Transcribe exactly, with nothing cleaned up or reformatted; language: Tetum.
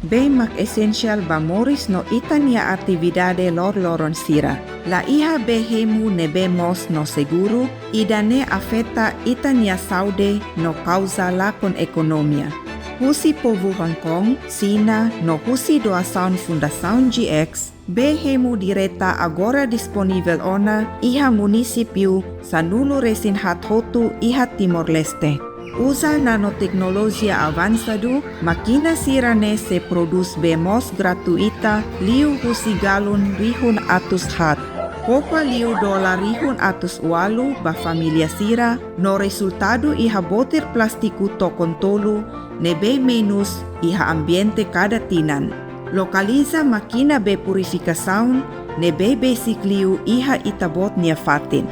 Bee mak esensiál ba moris no ita-nia atividade loroloron sira. La iha bee hemu ne'ebé moos no seguru, ida-ne'e afeta ita-nia saúde no kauza lakon ekonomia. Husi povu Hong Kong, Xina, no husi doasaun Fundasaun G X, bee hemu direta agora disponivel ona iha munisípiu sanulu-resin-haat hotu iha Timor-Leste. Uza nanoteknolojia avansadu, mákina sira-ne'e sei prodús bee moos gratuita liu husi galun rihun atus haat. Poupa liu dolar rihun atus ualu ba família sira, no rezultadu iha botir plástiku tokon tolu ne'ebé menus iha ambiente kada tinan. Lokaliza mákina bee purifikasaun ne'ebé besik liu iha ita-boot nia fatin.